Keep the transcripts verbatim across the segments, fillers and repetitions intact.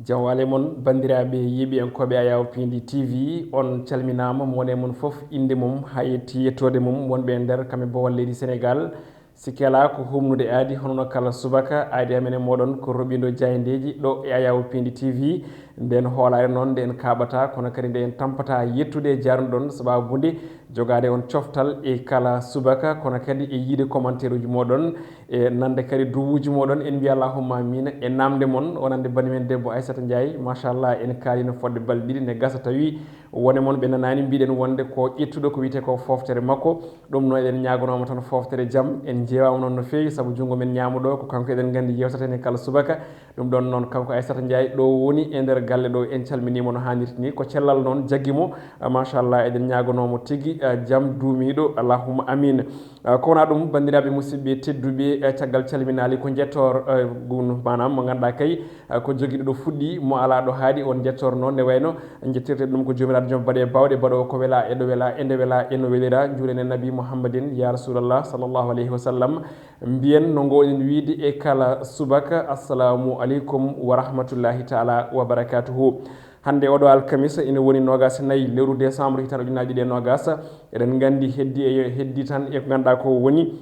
Jam waale mon, banndiraaɓe yeeɓiyankooɓe Ayaw Pindi T V, on calminaama, mo wone mon fof innde mum haa yetti yettoode mum, wonɓe e nder kam e boowal leydi Senegaal. Sikke alaa ko humnude aadi, hono no kala subaka, aadi amen e mooɗon ko roɓindo jaayndeeji ɗo e Ayaw Pindi T V. Nde en hoolaare noon, nde en kaaɓata, kono kadi nde en tampata yettude e jaarnuɗon, sababude jogaade on coftal e kala subaka, kono kadi e yiide commentaire uji mooɗon, e nande kadi duwuuji mooɗon. En mbiya allahumma amiin e namde mon, wonande bani men debbo Aissata Ndiaye. Machallah, en kaalino fodde balɗe ɗiɗi, ne gasa tawi wone mon ɓe nanaani, mbiɗen wonde ko ƴettuɗo ko wiyetee ko fooftere makko. Ɗum noon, eɗen ñaaganooma tan fooftere jam, en njeewaama noon no feewi, sabu junngo men ñaamo ɗo ko kanko, eɗen nganndi, yeewtata en e kala subaka. Ɗum ɗoon noon, kanko Aissata Ndiaye ɗo woni e nder galle ɗo, en calminiimo no haanirta ni. Ko cellal noon jaggi mo. Ah, machallah, eɗen ñaaganoo mo tigi, ah, jam duumiiɗo, allahumma amin. Ah, ko wonaa ɗum, banndiraaɓe musidɓe tedduɓe, eh, caggal calminaali, ko njettoor, eh, gun, maanaam mo ngannduɗaa kay, ah, ko jogiiɗo ɗo fuɗɗi, mo alaa ɗo haaɗi, on njettoor noon ne wayno njettirte ɗum ko Joomiraaɗo Joom baɗe baawɗe, baɗoowo ko welaa e ɗo welaa e nde welaa e no welira, njuurene Nabi Muhammadin, ya Rasulallah, sallallahu alayhi wa sallam. Mbiyen no ngoɗen wiide e kala subaka, assalamu aleykum wa rahmatullahi taala wa barakatuhu. Hannde oɗo alkamisa ina woni noogaas e nayi lewru décembre hitaande ujunnaji ɗiɗi e noogaas. Eɗen nganndi heddi e, heddi tan e ko ngannduɗaa ko woni,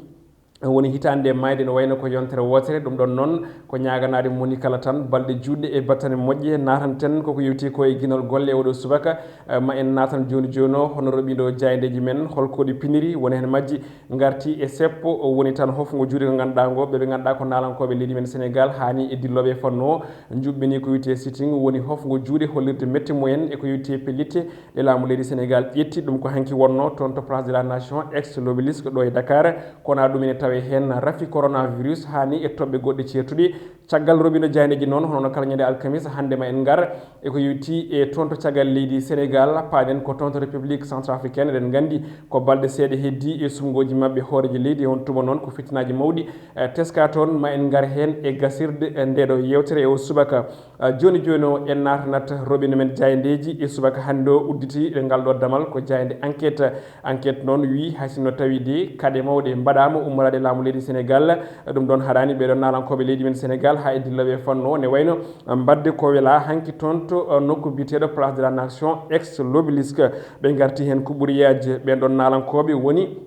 woni hitaande nde maayde no wayno ko yontere wootere. Ɗum ɗoon noon ko ñaaganaade moni kala tan balɗe juutɗe e battane moƴƴe. Naatanten koko yewti ko e ginol golle e oɗo subaka. Eh, ma en naatan jooni jooni o, hono roɓindo jaayndeeji men, holko ɗi piniri, woni heen majji ngarti e seppo, o woni tan hofngo juuɗe ngo ngannduɗaa ngo, ɓe ɓe ngannduɗaa ko naalankooɓe leydi men Senegaal, haani e dillooɓe e fannu o, njuɓɓini ko wiyetee sitting, woni hofngo juuɗe hollirde mette mumen e ko wiyetee pellitte ɗe laamu leydi Senegaal ƴetti. Ɗum ko hanki wonno toon to Place de la Nation, ex l'Obélisque ɗo e Dakar, kono ɗum ene tawee heen rafi coronavirus, haani e toɓɓe goɗɗe ceertuɗe. Caggal roɓindo jaayndeeji noon, hono no kala ñande alkamisa, hannde ma en ngar e ko yowti e toon to caggal leydi Senegaal, paaɗen ko toon to République Centrafricaine. Eɗen nganndi ko balɗe seeɗa heddi e suɓngooji maɓɓe hooreejo leydi. E on tuma noon ko fitinaaji mawɗi, eh, teska toon. Ma en ngar heen e gasirde, eh, ndeeɗo yeewtere e o subaka. Eh, jooni jooni o, en naatanat roɓindo men jaayndeeji e subaka hannde o, udditi e ngal ɗo damal ko jaaynde Enquête. Enquête noon wii, hay sinno tawii de kaaɗe mawɗe mbaɗaama ummoraade laamu leydi Senegaal, ɗum ɗoon haɗaani ɓee ɗoo naalankooɓe leydi men Senegaal haa e dillooɓe e fannu o, ne wayno mbaɗde ko welaa hanki toon to, uh, nokku biyeteeɗo Place de la Nation, ex l'Obélisque. Ɓe ngarti heen ko ɓuri yaajde. Ɓeen ɗoon naalankooɓe woni,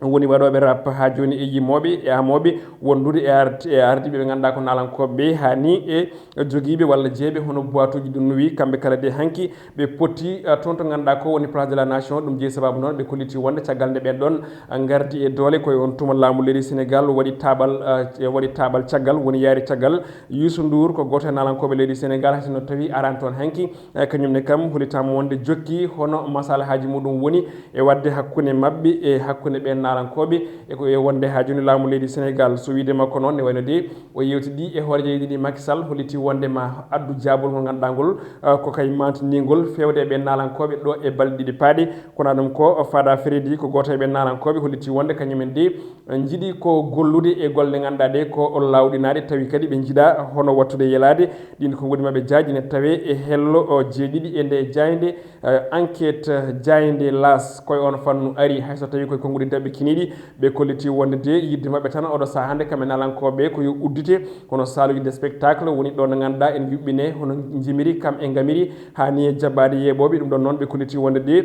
woni waɗooɓe rap haa jooni e yimooɓe e amooɓe wondude e ard-, e ardiiɓe ɓe ngannduɗaa ko naalankooɓe ɓe, haa ni e jogiiɓe walla jeeyɓe hono boîte uji ɗum no wii. Kamɓe kala de hanki ɓe potti, ah, toon to ngannduɗaa ko woni Place de la Nation. Ɗum jeyi sababu noon ɓe kolliti wonde caggal nde ɓeen ɗoon, ah, ngardi e doole, ko e on tuma laamu leydi Senegaal waɗi taabal, ah, waɗi taabal caggal, woni yaari caggal. Youssou Ndour ko gooto e naalankooɓe leydi Senegaal, hay sinno tawii araani toon hanki, eh, kañum ne kam hollitaama wonde jokki hono masalahaaji muɗum woni e waɗde hakkunde maɓɓe e hakkunde ɓeen naalankooɓe, e ko e wonde haa jooni laamu leydi Senegaal. So wiide makko noon, ne wayno de o yewtidi e hooreejo leydi ndi, Macky Sall, holliti wonde ma addu jaabol ngol ngannduɗaa ngol, ah, ko kay mantiningol feewde e ɓeen naalankooɓe ɗo e balɗe ɗiɗi paaɗe. Kono ɗum ko Fada Freddy, ko gooto e ɓeen naalankooɓe, holliti wonde kañum en de njiɗi ko gollude e golle ngannduɗaa ɗe ko laawɗinaaɗe, tawi kadi ɓe njiɗa hono wattude yelaade ɗin konnguɗi maɓɓe jaaji, ne tawee e hello o jeeɗiɗi e nde jaaynde. Eh, Enquête, eh, jaaynde L'As, koye on fannu ari, hay so tawii koye konnguɗi daɓɓi kiniiɗi, ɓe kolliti wonde de yiɗde maɓɓe tan oɗo sahaa hannde kam e naalankooɓe ko yo uddite hono saaluuji de spectacle woni ɗo nde ngannduɗaa en yuɓɓine hono njimiri kam e ngamiri, haa ni e jaɓɓaade yeeɓooɓe. Ɗum ɗoon noon ɓe kolliti wonde de,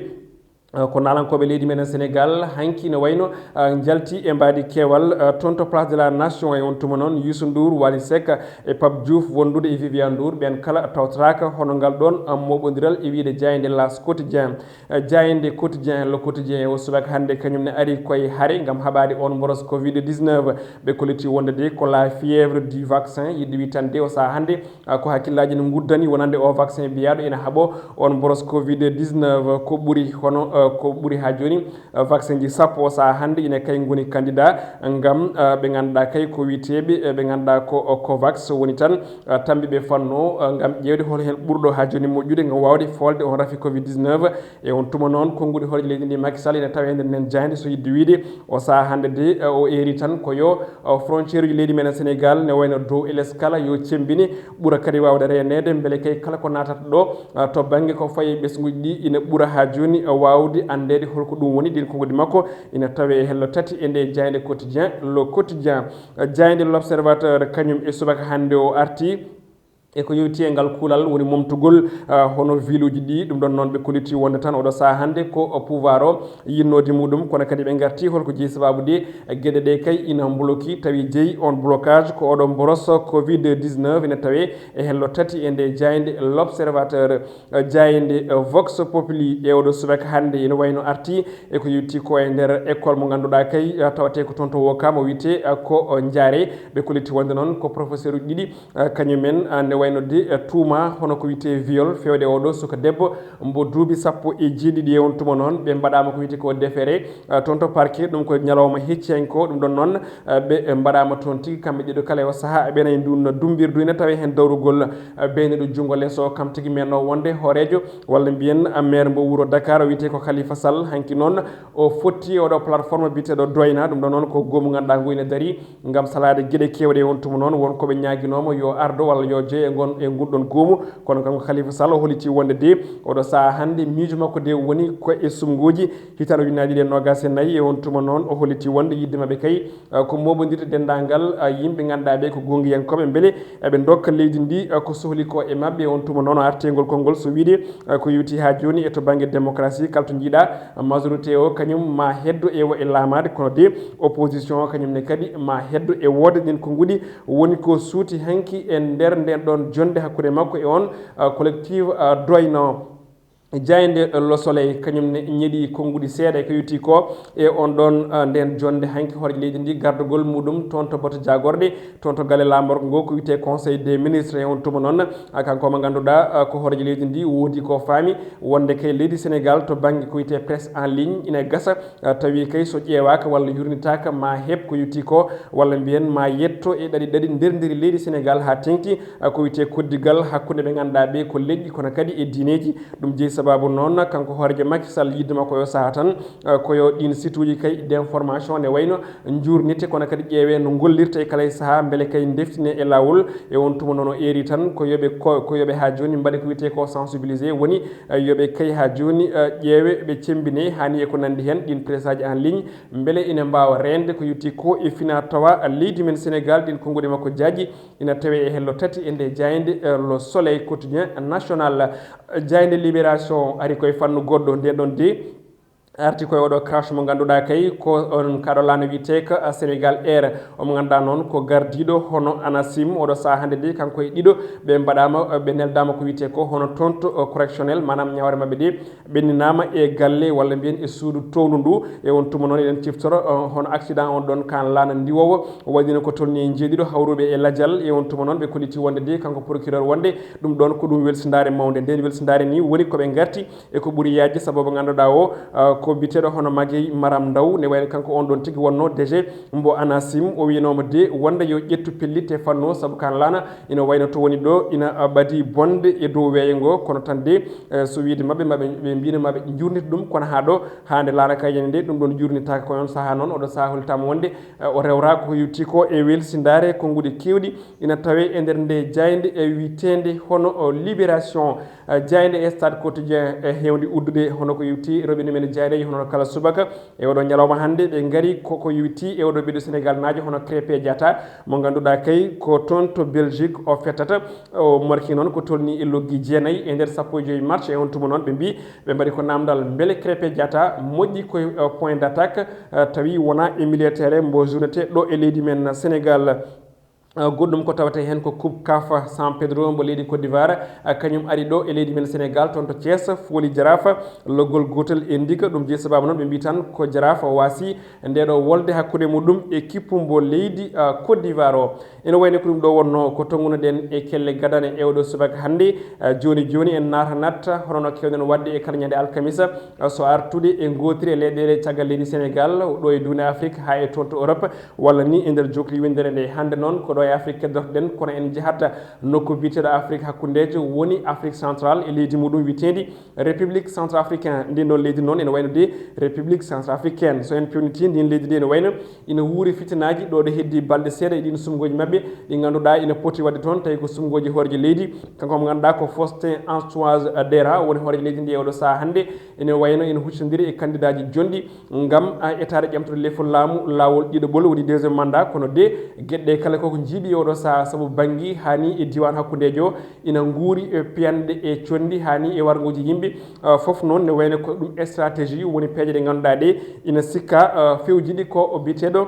eh, ko naalankooɓe leydi meɗen Senegaal hanki no wayno, eh, njalti e mbaadi keewal, eh, toon to Place de la Nation. E on tuma noon Youssou Ndour, Wally Seck, e Pape Diouf wondude e Viviane Ndour, ɓeen kala tawtoraaka hono ngal ɗoon, ah, moɓondiral e wiyde jaaynde L'As Quotidien. Eh, jaaynde Quotidien, Le Quotidien, o subaka hannde kañum ne ari koye hare ngam haɓaade on mboros covid dix-neuf. Ɓe kolliti wonde de ko la fièvre du vaccin, yiɗde witande o sahaa hannde, ah, ko hakkillaaji ne nguddani wonande o vaccin mbiyaaɗo ina haɓo on mboros covid dix-neuf. Ko ɓuri hono, eh, ko ɓuri haa jooni, eh, vaccin ji sappo o sahaa hannde ina kay ngoni candidat ngam, eh, ɓe ngannduɗaa kay ko wiyeteeɓe, eh, ɓe ngannduɗaa ko, eh, Covax woni tan, eh, tambiiɓe fannu o, eh, ngam ƴeewde hol heen ɓurɗo haa jooni moƴƴude ngam waawde foolde on rafi covid dix-neuf. E on tuma noon, konnguɗi hooreejo leydi ndi Macky Sall ina tawee nder nden jaaynde, so yiɗde wiyde o sahaa hannde de, eh, o eeri tan ko yo, eh, frontière uji leydi meɗen Senegaal ne wayno dow e les kala yo cemmbine, ɓura kadi waawde reeneede, mbele kay kala ko naatata ɗo, ah, to bannge ko fayi e ɓesnguuji ɗi ina ɓura haa jooni, ah, waawde anndeede holko ɗum woni. Ɗin konnguɗi makko ina tawee e hello tati e nde jaaynde Quotidien, Le Quotidien. Ah, jaaynde L'Observateur kañum e subaka hannde o arti E ko yowti e ngal kuulal woni momtugol, ah, hono viluuji ɗi. Ɗum ɗon noon ɓe kolliti wonde tan oɗo sahaa hannde ko pouvoir o yinnoode muɗum, kono kadi ɓe ngarti holko jeyi sababu de geɗe ɗe kay ina mboloki, tawi jeyi on blocage ko oɗo mboros covid dix-neuf ina tawe e hello tati e nde jaaynde L'Observateur, eh, jaaynde, eh, Vox Populi e oɗo subaka hannde ina wayno arti e ko yowti ko e nder école mo ngannduɗaa kay, eh, tawate ko toon to Wokam o wiyte, eh, ko, eh, Njaare. Ɓe kolliti wonde noon ko professeur uji ɗiɗi, eh, kañumen, eh, nde wayno de, eh, tuuma hono ko wiyte viol fewde oɗo suka debbo mbo duuɓi sappo e jeeɗiɗi. E on tuma noon ɓe mbaɗaama ko wiyte ko déféré, eh, toon to parquet, ɗum ko ñalawma hecciyanko. Ɗum ɗon noon, eh, ɓe mbaɗaama toon tigi kamɓe ɗiɗo kala e o sahaa ɓe nayi ndun dumbirdu ina tawe heen dawrugol, eh, beynuɗo junngo lees o kam tigi menno wonde hooreejo walla mbiyen, eh, maire mbo wuro Dakar o wiyte ko Khalifa Sall. Hanki noon o fotti oɗo plateforme biyeteɗo Doyna, ɗum ɗon noon ko goomu ngannduɗaa ngu ina daari ngam salaade geɗe keewɗe. E on tuma noon won ko ɓe ñaaginooma yo ardo walla yo jeyo e ngon, e ngun ɗon goomu, kono kanko Khalifa Sall o holliti wonde de oɗo sahaa hannde miijo makko de woni ko e sumngooji. Hitaande ujunnaji ɗiɗi e noogas e nayi e on tuma noon o holliti wonde yidde maɓɓe kay, eh, ko mooɓondirde denndaangal, eh, yimɓe ngannduɗaa ɓe ko goongiyankooɓe mbele eɓe ndokka leydi ndi, eh, ko sohli ko e maɓɓe. E on tuma noon o arti e ngol konngol so wiyde, eh, ko yowti haa jooni e to bannge démocratie kala to njiiɗa, eh, majorité o kañum ma heddo e wo e laamaade, kono de opposition o kañum ne kadi ma heddo e woode ɗin konnguɗi woni ko suuti hanki e nder nden ɗon jonnde hakkunde makko e on, eh, collectif, eh, Doyna. Jaaynde Le Soleil kañum ne ñeɗi konnguɗi seeɗa e ko yowti ko e on ɗon, eh, nden jonnde hanki hooreejo leydi ndi gardagol muɗum toon to boto jaagorɗe, toon to galle laamorgo ngo ko wiyte Conseil des ministres. E on tuma noon, ah, kanko mo ngannduɗaa, ah, ko hooreejo leydi ndi woodi ko faami wonde kay leydi Sénégal to bannge ko wiyte presse en ligne ina gasa, ah, tawi kay so ƴeewaaka walla yurnitaaka ma heɓ ko yowti ko walla mbiyen ma yetto e ɗaɗi ɗaɗi nder nderi leydi Sénégal haa teŋti, ah, ko wiyte koddigal hakkunde ɓe ngannduɗaa ɓe ko leƴƴi kono kadi e diineeji. Ɗum jeyi sababu noon kanko hooreejo Macky Sall yidde makko yo sahaa tan, eh, ko yo ɗiin site uji kay d'information ne wayno njuurnite kono kadi ƴeewe no ngollirta e kala e sahaa mbele kay ndeftine e laawol. E on tuma noon o eeri tan ko yoɓe ko, ko yoɓe haa jooni mbaɗe ko wiyte ko sensibilisé woni, eh, yoɓe kay haa jooni, eh, ƴeewe ɓe cemmbine hani e ko nanndi heen ɗiin presse aji en ligne mbele ina mbaawa reende ko yowti ko e fina tawa leydi men Sénégal ɗiin konnguɗi makko jaaji. Ina tawe e hello tati e nde jaaynde, eh, Le Soleil Quotidien National. Jaaynde Libération ari koye fannu goɗɗo, nden ɗon de arti koye oɗo crash mo ngannduɗaa kay ko on kaɗo laana wiyetee ko, eh, Sénégal Air. Omo ngannduɗaa noon ko gardiiɗo hono ANACIM, oɗo sahaa hannde de kanko e ɗiɗo ɓe mbaɗaama, eh, ɓe neldaama ko wiyetee ko hono toon to, eh, correctionnel, maanaam ñawre maɓɓe de ɓenninaama e galle walla mbiyen e suudu towndu ndu. E on tuma noon eɗen ciftoro, uh, hono accident on ɗon kan laana ndiwoowo waɗino ko tolni e jeeɗiɗo hawruɓe e lajal. E on tuma noon ɓe kolliti wonde de kanko procureur wonde ɗum ɗon ko ɗum welsindaare mawnde. Nden welsindaare ni woni ko ɓe ngarti e ko ɓuri yaajde sababu ngannduɗaa o, uh, ko biteɗo hono Magey Maram Ndaw ne wayno kanko on ɗon tigi wonno D G mbo ANACIM. O wiyanooma de wonde yo ƴettu pellitte fanno sabu kan laana ina wayno to woni ɗo ina, uh, ɓadi bonde e dow weeyo ngo, kono tan de, eh, so wiyde maɓɓe maɓe ɓe mbino maɓe jurnita ɗum, kono haa ɗo haa nde laana kayjani nde ɗum ɗon jurnitaaka. Ko on sahaa noon oɗo sahaa holtama wonde, eh, o rewra ko yowti ko e welsindaare konnguɗi kewɗi ina tawe e nder nde jaaynde e wiyteende hono o Libération, eh, jaaynde e Stade Quotidien e hewndi uddude hono ko yowti roɓi ɗumen jaayndeji hono kala subaka. E oɗo ñalawma hannde ɓe ngari koko yowiti e oɗo ɓiɗɗo Sénégal naajo hono Krépin Diatta mo ngannduɗaa kay ko toon to Belgique o fettata. O marki noon ko tolni e loggi jeenayi e nder sappo e joyi match. E on tuma noon ɓe mbi ɓe mbaɗi ko namdal mbele Krépin Diatta moƴƴi koye, eh, point d'attaque, eh, tawi wona e milieu terrain mbo journete ɗo e leydi men Sénégal. Eh, goɗɗum ko tawete heen ko Coupe CAF San Pedro mbo leydi Côte d'Ivoire, eh, kañum ari ɗo e leydi men Sénégal, toon to Thiès, fooli Jaraaf, loggol gootel e ndiga. Ɗum jeyi sababu noon ɓe mbi tan ko Jaraaf waasi nde ɗo wolde hakkunde muɗum e kippu mbo leydi, eh, Côte d'Ivoire o. Ene wayno ko ɗum ɗo wonno ko tonngunoɗen e kelle gadane e oɗo subaka hannde. Eh, jooni jooni en naata natta hono no kewɗen waɗde e kala ñande alkamisa, eh, so artude e ngootiri e leyɗeele caggal leydi Sénégal, ɗo e duune Afrique haa e toon to Europe, walla ni e nder jokli winndere nde. Hannde noon ko ɗo e Afrique keddotoɗen, kono en njahat nokku biyeteeɗo Afrique hakkundeejo, woni Afrique centrale e leydi muɗum wiyeteendi République centrafricaine. Ndin ɗon leydi noon ene wayno de République centrafricaine. So en pewniti ndin leydi de ene wayno ina wuuri fitinaaji ɗo ɗo heddi balɗe seeɗa e ɗin sumgooji maɓɓe ɗi ngannduɗaa ina poti waɗde toon, tawi ko sumgooji hooreejo leydi. Kanko mo ngannduɗaa ko Faustin Archange Touadéra woni hooreejo leydi ndi e oɗo sahaa hannde. Ene wayno ina huccondiri e kandidaaji jonɗi ngam, a, etaade ƴamtude lefol laamu laawol ɗiɗaɓol, woni deuxième mandat, kono de geɗe ɗe kala koko ɗiɗi e oɗo saha, sabu banngi hani e diiwaan hakkundeejo ina nguuri e piyanɗe e conndi hani e warnguuji yimɓe. Uh, fof noon ne wayno ko ɗum stratégie woni peeje ɗe ngannduɗaa ɗe ina sikka uh, fewjiɗi ko o biyeteeɗo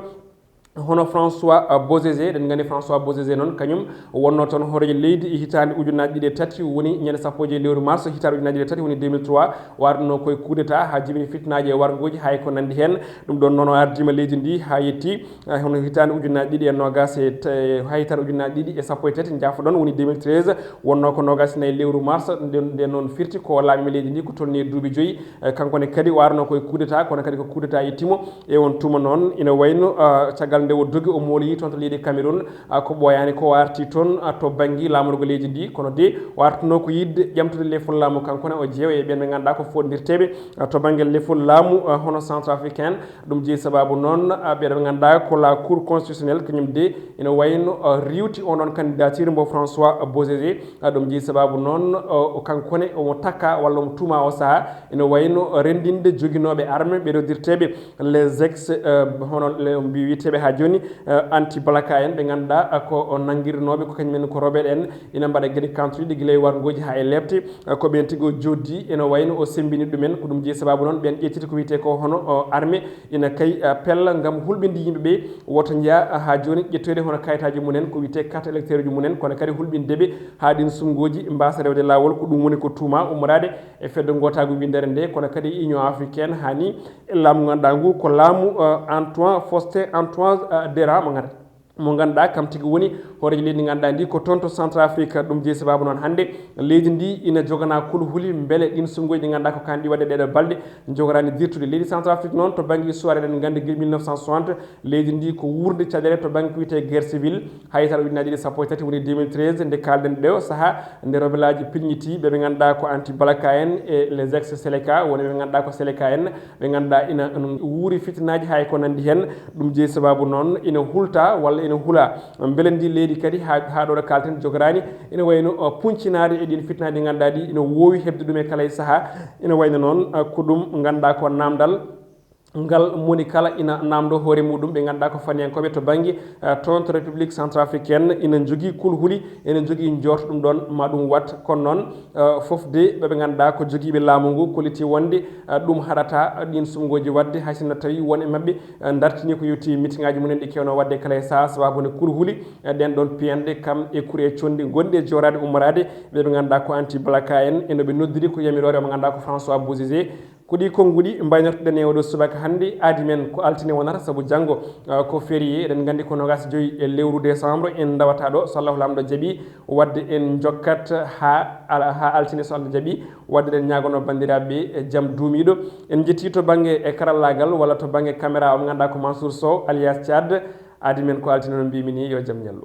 hono François uh, Bozizé. Eɗen nganndi François Bozizé noon kañum wonno toon hooreejo leydi e hitaande ujunnaji ɗiɗi e tati, woni ñande sappo e joy lewru mars hitaande ujunnaji ɗiɗi e tati, woni deux mille trois, warno koye coup d'état haa jibini fitnaaji e warnguuji hay ko nanndi heen. Ɗum ɗoon noon o ardiima leydi ndi haa yetti hono hitaande ujunnaji ɗiɗi e noogas e haa hitaande ujunnaji ɗiɗi e sappo e tati, jaafoɗon, woni deux mille treize, wonno ko noogas e nayi lewru mars. Nden noon firti ko laamima leydi ndi ko tolni e duuɓi joyi. Kanko ne kadi o arno koye coup d'état, kono kadi ko coup d'état ittimo e on tuma noon. Ina wayno caggal nde o dogi o mooloyi toon to leydi Cameroun, ko ɓooyaani ko o arti toon to bannge laamorgo leydi ndi, kono de o artuno ko yiɗde ƴamtude lefol laamu kanko ne o jeewa e ɓen ɓe ngannduɗaa ko fooɗndirteeɓe to bannge lefol laamu hono centrafricain. Ɗum jeyi sababu noon ɓeɗo ɓe ngannduɗaa ko la cour constitutionnelle, kañum de ina wayno riiwti on ɗon candidature mbo François Bozizé. Ɗum jeyi sababu noon o kanko ne omo takka walla omo tuuma o saha ina wayno renndinde joginooɓe arme ɓeɗo dirteeɓe les ex hono mbi wiyeteeɓe haa jooni anti balaka en, ɓe ngannduɗaa ko nanngirnooɓe ko kañum en ko rebelle en, ina mbaɗa geɗe kantoriɗe gila e warnguuji haa e leeɓte. Ko ɓeen tigi o jooɗdi ina wayno o semmbini ɗumen. Ko ɗum jeyi sababu noon ɓeen ƴettiti ko wiyetee ko hono arme ina kay pella ngam hulɓinde yimɓe ɓe, woto njiya haa jooni ƴettoyde hono kayitaaji mumen ko wiyetee carte électeur uji mumen, kono kadi hulɓinde ɓe haa ɗin sumngooji mbaasa rewde laawol. Ko ɗum woni ko tuuma ummoraade e fedde ngootaagu winndere nde, kono kadi Union africaine hani e laamu ngannduɗaa ngu ko laamu Antoine Faustin Antoine Dera mo ngannduɗaa mo ngannduɗaa kam tigi woni hooreejo leydi ngannduɗaa ndi ko toon to Centrafrique. Ɗum jeyi sababu noon hannde leydi ndi ina jogana kulhuli mbele ɗin sumngooji ɗi ngannduɗaa ko kan ɗi waɗde ɗeɗo balɗe jogoraani dirtude. Leydi Centrafrique noon to bannge histoire eɗen nganndi gila mille neuf cent soixante leydi ndi ko wuurde caɗeele to bannge ko wiyetee guerre civile. Hay tan ujunnaji ɗiɗi sappo e tati woni deux mille treize nde kalɗen ɗo saha nde rebelleaji pilñiti ɓe ɓe ngannduɗaa ko anti balaka en e les ex Seleka, woni ɓe ngannduɗaa ko Seleka en, ɓe ngannduɗaa ina wuuri fitinaaji hay ko nanndi heen. Ɗum jeyi sababu noon ina hulta walla ina hula mbele ndi leydi kadi haa ɗo ɗo kalten jogoraani ina wayno puncinaade e ɗin fitinaaji ɗi ngannduɗaa ɗi ina woowi heɓde ɗum e kala e saha. Ina wayno noon ko ɗum ngannduɗaa ko naamndal ngal moni kala ina naamndo hoore muɗum ɓe ngannduɗaa ko faniyankooɓe to bannge toon to République centrafricaine ina njogii kulhuli, ina njogii njoorto ɗum ɗoon ma ɗum wat. Kono noon fof de ɓe ɓe ngannduɗaa ko jogiiɓe laamu ngu kolliti wonde ɗum haɗata ɗin sumngooji waɗde hay sinno tawi won e maɓɓe dartini ko yowti mitiŋaaji mumen ɗi kewno waɗde kala e saha sababu nde kulhuli ɗen ɗoon piyanɗe kam e kuri e conndi gonɗi e jooraade ummoraade ɓe ɓe ngannduɗaa ko anti balaka en e no ɓe noddiri ko yamiroore mo ngannduɗaa ko François Bozizé. Ko ɗi konnguɗi mbaynortoɗen e oɗo subaka hannde. Aadi men ko altine wonata sabu janngo ko férié, eɗen nganndi ko noogas e joyi e lewru décembre en ndawata ɗo so Allahu laamɗo jaɓi. Waɗde en njokkat haa haa altine so Allah jaɓi. Waɗde eɗen ñaagono banndiraaɓe e jam duumiiɗo. En njetti to bannge e karallaagal walla to bannge caméra o mo ngannduɗaa ko Mansour Sow alias Thiad. Aadi men ko altine no mbimi ni, yo jam ñallu.